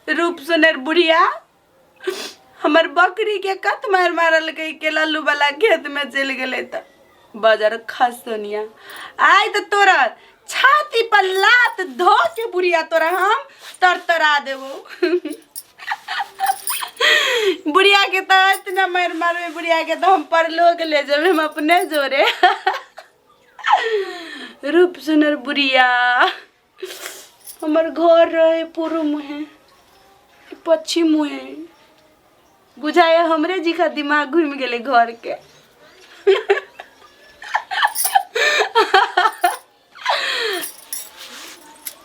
रूप सुनर बुढ़िया हमर बकरी के कत मार मारलकै के लल्लू वाला खेत में चलि गेलै तऽ बजर खसनिया आइ तऽ तोरा छाती पर लात धो के बुढ़िया तोरा हम तरतरा देबो। बुढ़िया के तऽ इतना मारि मारबै बुढ़िया के तऽ हम परलोक ले जेबै हम अपने जोरे। रूप सुनर बुढ़िया हमर घर रहे पूर्व मुहे पश्चिम मुहे बुझाए हमरे जी का दिमाग घूम गेलै घर के।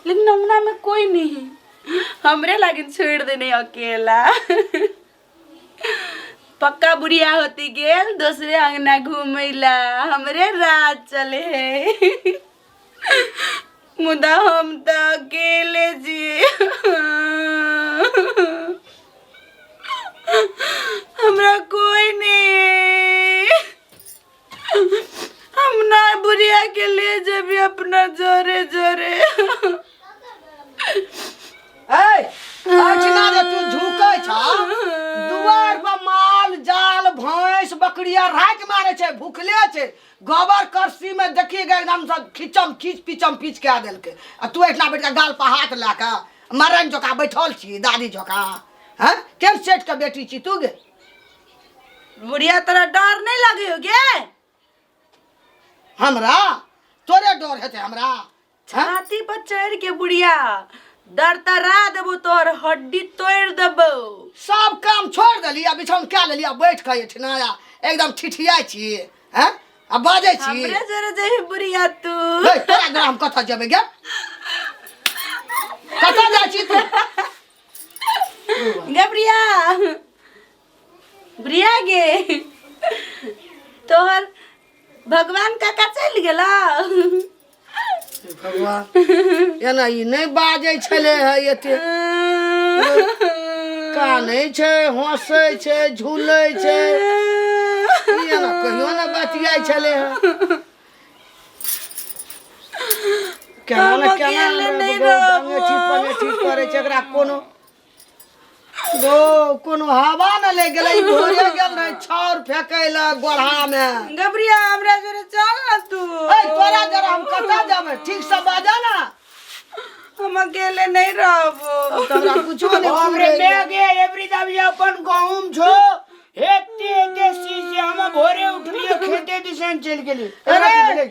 लेकिन अंगना में कोई नहीं, हमरे लागिन छोड़ देने अकेला। पक्का बुढ़िया होती गेल दूसरे अंगना घूमेला, हमरे राज चले है मुदा हम तो अकेले जी, हमरा कोई नहीं। हम ना बुढ़िया के ले जेबी अपना जोरे जोरे। ए अचना जे तू झुकै छ दुआर पर माल जाल भैंस बकरिया राति मारे छै, भूखले छै, गोबर करसी में देखिए गए एकदम सब खिचम खींच पिचम पीच कए देलकै आ तू एहिठिना बैठ कऽ गाल पर हाथ लए कऽ मरन जकाँ बैठल छी दादी जकाँ। हैं केहन सेठ के बेटी छी तू गे? बुढ़िया तोरा डर नहीं लगे हो गे? हमरा तोरे डर हेतै हमरा? छाती पर चढ़ के बुढ़िया दरतरा देबो, तोहर हड्डी तोड़ देबो। सब काम छोड़ देली आ बिछौन कए लेली आ बैठ कऽ एठिना आ एकदम ठिठियाइ छी हैं आ बाजै छी। हमरे जोरे जेबही बुढ़िया तू? हे तोरा जरा हम कतऽ जेबै गे? कतऽ जाइ छी तू गे बुढ़िया? बुढ़िया गे तोहर भगवान काका चलि गेला? भगवान एना ई नहि बाजै छलै है, एते कानै छै, हँसै छै, झूलै छै, ई एना कहियो ने बतियाइ छलै है। केना ने हम केना अकेले नहि अंगेठी रहबो। पंगेठी करै छै, एकरा कोनो गो कोनो हवा न ले गेलै। ई भोरे गेल रहै छाउर फेकै लए गोढ़ा मे। गबरिया हमरा जोरे चल ना तू। ए तोरा जरा हम कतऽ जेबै? ठीक से बाजा ना। हम अकेले नहीं रहबो। अब तऽ हमरा कुछो नहि हमरे फुरैया। मैं गे एवरी दाबी अपन गहूम छो एते एते सी से हम भोरे उठलिए खेते दिसन चल गेली। अरे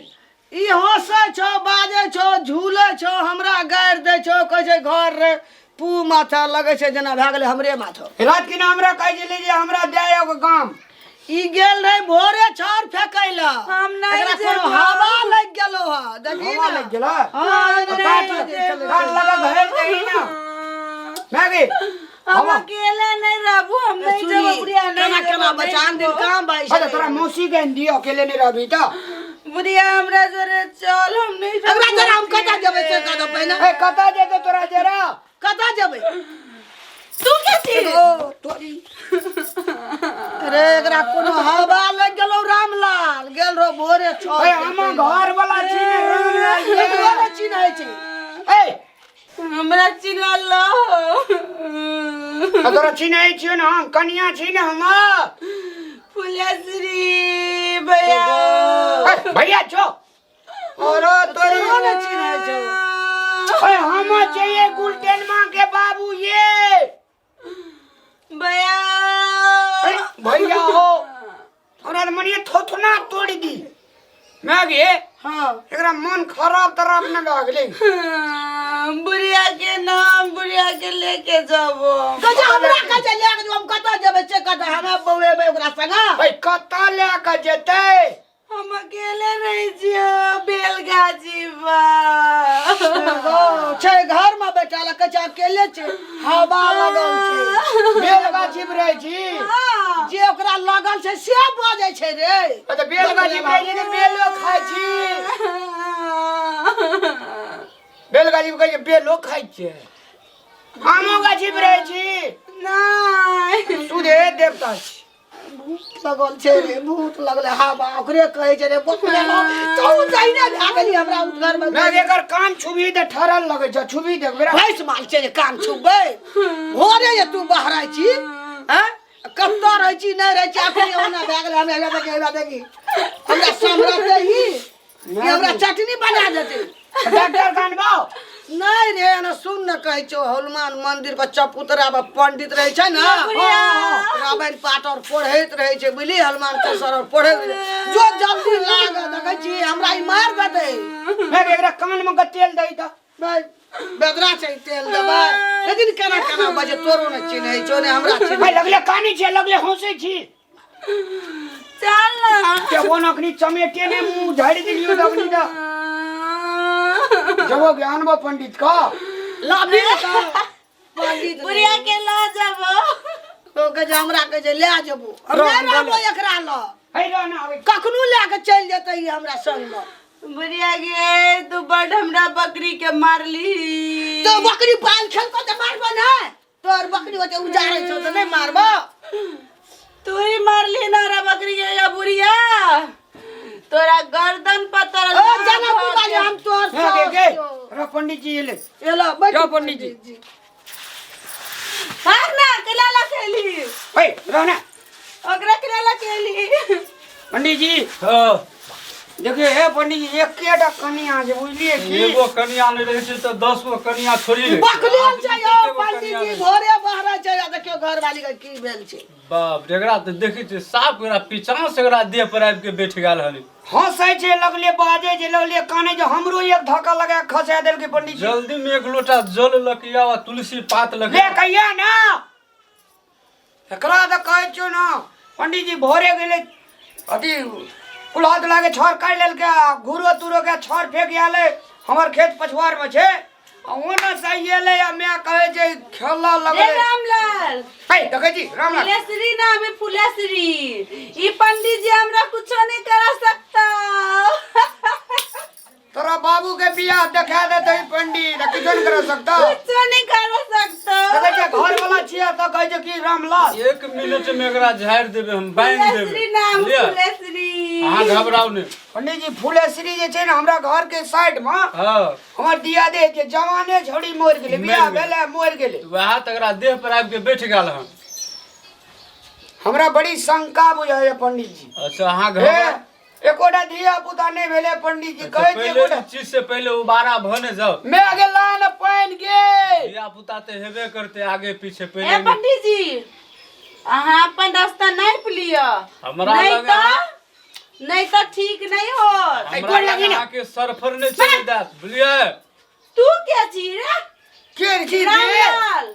ई हंसै छौ, बाजै छौ, झूलै छौ, हमरा गारि दै छौ, कहै छै घर रे पू माथा लगै छै जेना भए गेलै हमरे माथा। रात के ना हमरा कहै छलै जे हमरा दे एगो काम। ई गेल रहे भोरे छाउर फेकै लए। हम नहि एकरा कोनो जेबो। हवा लागि गेलो हँ, देखी हवा ना। लागि गेलो? हाँ, हम एना नहि बाजै जेबो। छलै। कान लगा घर दही ना मैं गे हम अकेले नहीं रहबो, हम नहीं सुनी, जेबो बुढ़िया, नहीं केना जेबो, केना नहीं बचान दिन जेबो। काम बाई अच्छा तोरा मौसी के दियो अकेले नहीं रहबी तो बुढ़िया हमरा जोरे चल, हम नहीं जेबो। एकरा जरा हम कतऽ जेबै से कह दे पहिने। ए कतऽ जेतै तोरा जरा? कतऽ जेबै? तू के छी? ओ तोरी अरे एकरा कोनो हवा लागि गेलौ। रामलाल गेल रहो भोरे छौ। ए हम घर वाला छी ने रामलाल ये। एकरो ने चिन्है छै। ए हमरा चिन्हल तोरा चिन्है छियौ ने हम, कनिया छी ने हम। फुलेश्वरी भैया। ए, भैया छो और तोरी तोरो ने चिन्है छौ। ए हम चाहिए गुलटेन माँ के बाबू ये भैया। ए, भैया हो हमरा तऽ मनिए थोथना तोड़ दी मैं गे। हाँ एकरा मन खराब तराब न भए गेलै। बुढ़िया के नाम बुढ़िया के लेके जाबो। कह हमरा कह छै लए के जो, हम कतऽ जेबै से कतऽ हमरा बौएबै ओकरा संगे? ए कतऽ लए के जेतै? हम अकेले रह जियो बेलगाजी बा छै घर में बैठा ल, कहै छै अकेले छै, हवा लगल छै। बेलगाछी मे रहै छी? जे ओकरा लगल छै से बजै छै रे। तऽ बेलगाछी मे रहै छी तऽ बेलो खाइ छी? बेलगाछी मे कहै छै बेलो खाइ छियै, आमो गाछी मे रहै छी? नहीं सुधे देवता छी। भूत लगल छै रे, भूत लगलै, हवा ओकरे कहै छै रे। बकले तू जहिने भए गेली हमरा उ घर में। मैं एकर कान छुबी तऽ ठरल लगै छै, छुबी देख बेरा। भैंस माल छै जे कान छुबै? भूत भोरे जे तू बहराइ छी हैं कतऽ रहै छी नहि रहै छी अखनी ओना भए गेलै। हमरा हेबा देखी, हेबा देखी, हमरा समरतै ही कि हमरा चटनी बना देतै। डॉक्टर कानबो। नहीं रे, ना सुन न, कहै छौ हनुमान मंदिर पर चबूतरा पर पंडित रहै छै ने, रामायण पाठ और पढ़ैत रहै छै, बुझली? हनुमान चालीसा और पढ़ैत रहै छै। जो जल्दी लाग देखै छी हमरा ई मार देतै। मैं एकरा कान में के तेल दई त। भाई, बेदरा छै, तेल देबै, लेकिन केना केना बजे तोरो ने चिन्है छौ ने हमरा चिन्है। भाई लगले कानी छै, लगले हंसै छी। चल ना। के कोन अखनी चमेटे ने मुंह झाड़ि देलियो त अखनी त जबो ज्ञानबो पंडित का। लाबी ने तऽ पंडित बुढ़िया के ल जाबो। ओ कहै छै हमरा, कहै छै लए जेबो, हम नहि रहबो एकरा लऽ। है रह ना आबै। कखनो लए कऽ चलि जेतै ई हमरा संगमे। बुढ़िया गे, तू बड हमरा बकरी के मारली। तो बकरी पाल खेलको तऽ मारबो ने? तोहर बकरी होते उजाड़ै छौ तऽ नहि मारबो? तू ही मारली ना रा बकरी के। या बुढ़िया, तोरा गर्दन पर तोरा ओ लात जनकपुर भऽ वाली गेल। हम तोहर हाँ, गे सास गे छौ। रह पंडित जी एले। एला बैठ। जाओ पंडित जी। भाग ना, केला ला खेली। है रह ना। ओकरा केला ला खेली। पंडित जी। हाँ। देखिए हे पंडित जी, एकेटा कनिया छै, बुझलिए की? एगो कनिया नहि रहै छै तऽ 10 गो कनिया थोड़ी रहै छै। बकलेल आदमी छै यौ। कते गो पंडित कनिया जी रहै छै? भोरे बहरै छै आ देखियौ घरवाली के की भेल छै। बाप रे, एकरा तऽ देखै छियै साफ एकरा पिचास एकरा देह पर आबि के बैठ गेल हन। हंसै छै, लगले बाजै छै, लगले कानै छै। हमरो एक धक्का लगा के खसा देलकै पंडित जी। जल्दी में एक लोटा जल लऽ के आउ आ तुलसी पात लऽ ले के। कहिया ना एकरा तऽ कहै छियौ ना पंडित जी, भोरे गेलै अथी कुल्हा तुल्हा के छड़ काटि लेलकै आ घूरो तूरो के छड़ फेंक आयल। हमर खेत पछुआर में छै आ ओने से अयलै आ माय कहै छै खेलऽ ए लगलै। रामलाल। है देखै छी रामलाल। फुलेश्वरी नाम है फुलेश्वरी। ई पंडित जी हमरा कुछो नहीं करा सकता। तोरा बाबू के बियाह देखा देतै पंडित आ किछो नहि कर सकता। कुछो नहीं करा सकता। देखै छियै घर वाला छियै तऽ कहै छै कि रामलाल। एक मिनट में एकरा झाड़ि देबै हम, बान्हि देबै। फुलेश्वरी नाम। बुझलियै? फुलेश्वरी। अहाँ घबराउ नहि। पंडित जी, फुलेश्वरी जे छै ने हमरा घर के साइड में हमर दियादे के जवाने छौड़ी मरि गेलै। मरि बियाह गेलै। भेलै, मरि गेलै। वएह तऽ एकरा देह पर आबि के बैठ गेल हन। हमरा बड़ी शंका बुझाइए पंडित जी। अच्छा, अहाँ हे घबरा एकोटा धिया पुता नहि भेलै पंडित जी। अच्छा, कहै छै पहिले एकोटा ई चीज से पहिले उबारा भऽ ने जाओ। मैं गेला ने पानि गे। धिया पुता तऽ हेबे करते आगे पीछे ए पहिले। पंडित जी, अहाँ अपन रास्ता नापि लिअ। हमरा नहीं लग तऽ नहीं तऽ ठीक नहीं हो। हमरा गोर लग लगी ना। अहाँके सरफर नहि चले देत, बुझलियै? तू के छी रे? के छी रे? रामलाल,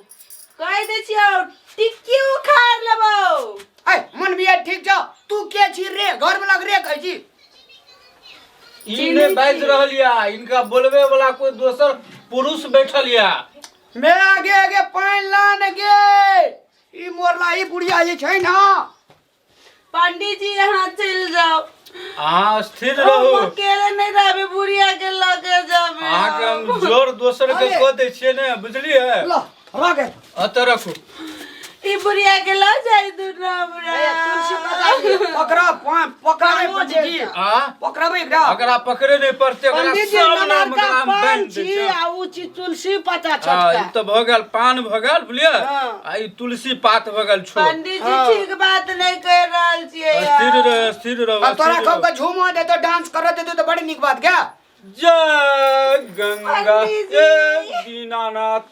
कहि दै छियौ टिक्की उखाड़ लेबौ। ऐ मन बिया ठीक छौ, तू के छी रे? घर वाला के रे कहै छी। ई नहि बाजि रहल या, इनका बोलबे वाला कोई दोसर पुरुष बैठल या। मैं आगे आगे पानि लान गे। ई मोरला ई बुढ़िया जे छै ना। पंडित जी, यहाँ चलि जाओ। अहाँ स्थिर हम रहू। अकेले नहीं रहबे, बुढ़िया के लगे जाबे। अहाँके हम जोर दोसर के अरे। कऽ दै छियै ने, बुझलियै? ल रह गेल। एतऽ रखू। ई बुढ़िया के लऽ जाय दू ना हमरा। ए, तुलसी बजा लिअ। पकड़ा पकड़ाबै कानो पंडित जी। जे आ पकड़ाबै एकरा। एकरा पकड़े नहि पड़तै एकरा। पंडित जी, सब नाम नमरका एकरा हम पान बान्हि दै छी छियै। आ उ छी तुलसी पत्ता हाँ, छोटका। ई तऽ भऽ गेल पान भऽ गेल, बुझलियै? हाँ। आ ई तुलसी पात भऽ गेल छोट। पंडित जी, ठीक बात नहीं कह रहल छियै। स्थिर रह, स्थिर रह। अब तोरा स्थिर खूब रह। के झूमो देतो, डांस कर देतो तो बड़ी नीक बात क्या। जय गंगा। पंडित जी। जय दीनानाथ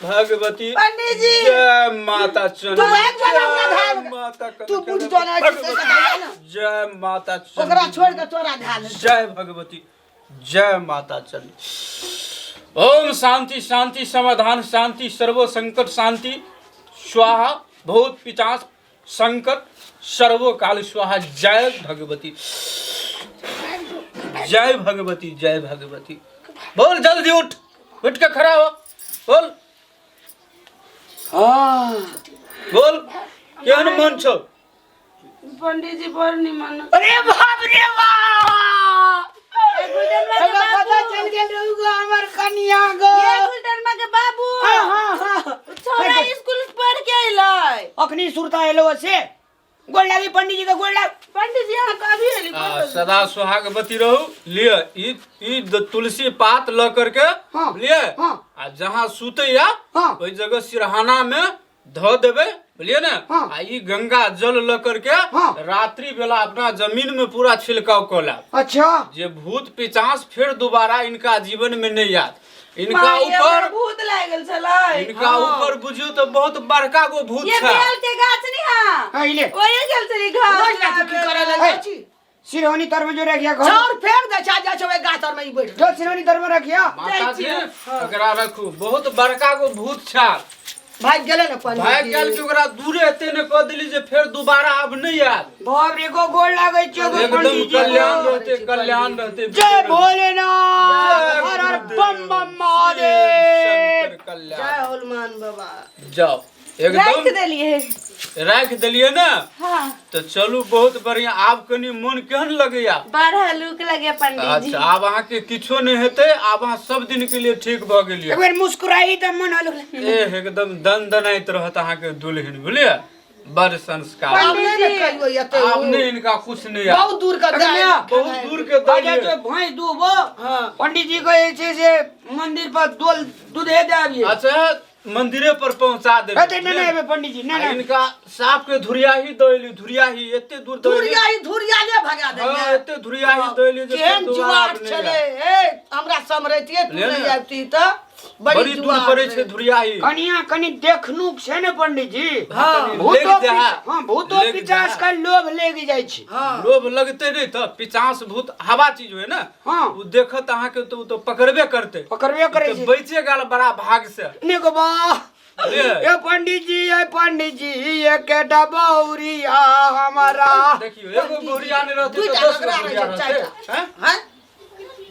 भगवती। पंडित जी। जय माता चंडी। तू एक बार हमरा जय धार- माता तू बुझ तो नहीं भगवती। से बताइए ना। जय माता चंडी। ओकरा छोड़ के तोरा ध्यान। जय भगवती, जय माता चंडी। ओम शांति शांति समाधान शांति सर्वो संकट शांति स्वाहा। बहुत पिचास संकट सर्वो काल स्वाहा। जय भगवती, जय भगवती, जय भगवती। बोल, जल्दी उठ, उठ के खड़ा हो, बोल। हाँ। बोल, केहन मन छौ? पंडित जी, बड़ निमन। अरे बाप रे बाप! ए गुलटनमा के हमरा पता बाबू। चल गेल रहू गो हमर कनिया गो। ये गुलटनमा के बाबू। हाँ हाँ हाँ। छोरा स्कूल से पढ़ के अइलै। अखनी सुरता एलो से। गोड़ लागी पंडित जी के, गोड़ लाग। पंडित जी अहाँ कभी एली आ, सदा सुहागवती रहू। लिअ ई ई तुलसी पात ल करके हाँ, लिए हाँ। आ जहाँ सुतैया हाँ। ओहि जगह सिरहाना में धो देबै, बुझलिए ने? हाँ। आ ई गंगा जल ल करके हाँ। रात्रि बेला अपना जमीन में पूरा छिड़काव कऽ लेब। अच्छा। जे भूत पिचास फिर दोबारा इनका जीवन में नहीं आत। इनका माय, ऊपर हमरा भूत लागल छलै। इनका ऊपर बुझियो तो बहुत बड़का गो भूत ये छै। बेल के गाछ नहीं हा। हाँ, इले। ओए गेल छलै घर। रोज राति की करे लए जाइ छी? सिरहोनी तर में जो रखिया घर। छाउर फेंक दै छै, जाइ छै ओहि गाछ तर में ई बैठ। जो सिरहोनी तर में रखिया। माता जी एकरा रखू, बहुत बड़का गो भूत छै। भागि गेलै ने पंडित भागि गेल कि ओकरा दूरे एते ने कऽ देली जे फेर दोबारा आब नहि आयत। बाप रे, गो गोड़ लागै छियौ गो एकदम पंडित जी। कल्याण रहते, कल्याण रहते। जय भोलेनाथ, जय हर हर गुरुदेव, बम बम महादेव। शंकर कल्याण। जय हनुमान बाबा। जाओ राखि एकदम देलियै। राखि देलियै ने? हाँ। तऽ चलू बहुत बढ़िया। आब कनि मोन केहन लगैया? बड़ हलुक लगे पंडित जी। अच्छा, आब अहाँके किछो नहि हेतै, आब अहाँ सब दिन के लिए ठीक भऽ गेलियै। एक बेर मुस्कुराई तऽ मन हलुक लगे। ए एकदम दन दनाइत रहत अहाँके दुल्हन, बुझलियै? बड़ संस्कार। आब नहि ने कहियो एते। आब नहि इनका कुछ नहि आब। बहुत दूर के अगले बहुत दूर के आ दलियै। जाइ छै भैंस दूहबो। हाँ। पंडित जी कहै छै से मंदिर पर दोल दूधे दे आबियै। अच्छा, मंदिरे पर पहुंचा देबै। हेतै, नहि नहि एबै पंडित जी, नहि आ नहि। इनका साफ के धुरियाही दऽ एली, धुरियाही एते दूर दऽ एली। धुरिया धुरिया ले भगा देलियै। हाँ, एते धुरियाही दऽ एली जे केहन फेर दोबारा जुआर आब नहि छलै। आयत। ए हमरा समरैतियै तू ले नहि ने। आबिती तऽ बड़ी बड़ी दूर जुआर पड़ै छै रहै। धुरियाही। कनिया कनि देखनुक छै ने पंडित जी। हाँ, भूतो लेग जा। हाँ, भूतो लेग पिचास जा। का लोभ लेग जाइ छै। हाँ। लोभ लगते नहीं तऽ पिचास भूत हवा चीज होय ने। हाँ। ओ देखत अहाँके तऽ ओ तऽ पकड़बे करतै। पकड़बे करै तऽ छै। बचे गेल बड़ा भाग से। ने गो बा। बुझलियै? ए पंडित जी, ए पंडित जी, एकेटा बौरिया हमारा। देखियौ एगो गोरिया नहि रहतै तऽ दूटा 10 गो लगरा गोरिया रहै छै, रहतै। हैं? हैं?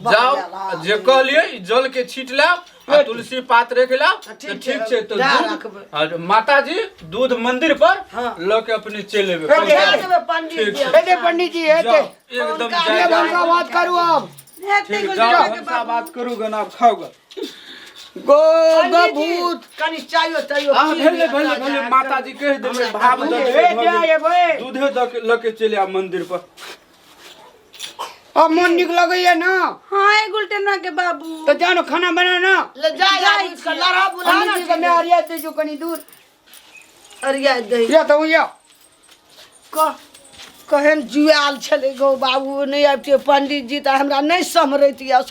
जाओ जे कहलियै ई जल के छीट लाओ आ तुलसी पात रख लाओ ठीक तऽ ठीक छै, छै तऽ दए दूध रखबै। आ माता जी दूध मंदिर पर हाँ। लऽ के अपने चलि एबै। हेतै, दए देबै पंडित ठीक जी। छै। हेतै पंडित जी, हेतै। जाओ एकदम हुनका जाय ये जाओ। भनसा बात करू आब। हेतै ठीक गुलटेनवा जाओ के भनसा बाबू। बात करू गन आब खाउ गन। गो गो पंडित जी, भूत। कनि चायो तैयो आ पी भेलै लिअ, भेलै तऽ भेलै जा माता जी कहि देबै भाव दऽ हे देबै, भऽ जा गेल। एबै। दूधे दऽ के लऽ के चलि आब मंदिर पर। अब मन निक लगैया ना? हाँ ए गुलटेनवा के बाबू। तो जानो खाना बना ना। ले जा जाइ जा छियै। लड़ा बुला पंडित जी के मैं अरिया दे जो कनी दूर। अरिया दे। या तो या कह कहेन जुआल छलै गौ बाबू, नहि आबितियै पंडित जी तऽ हमरा नहि सम्हरैतियै।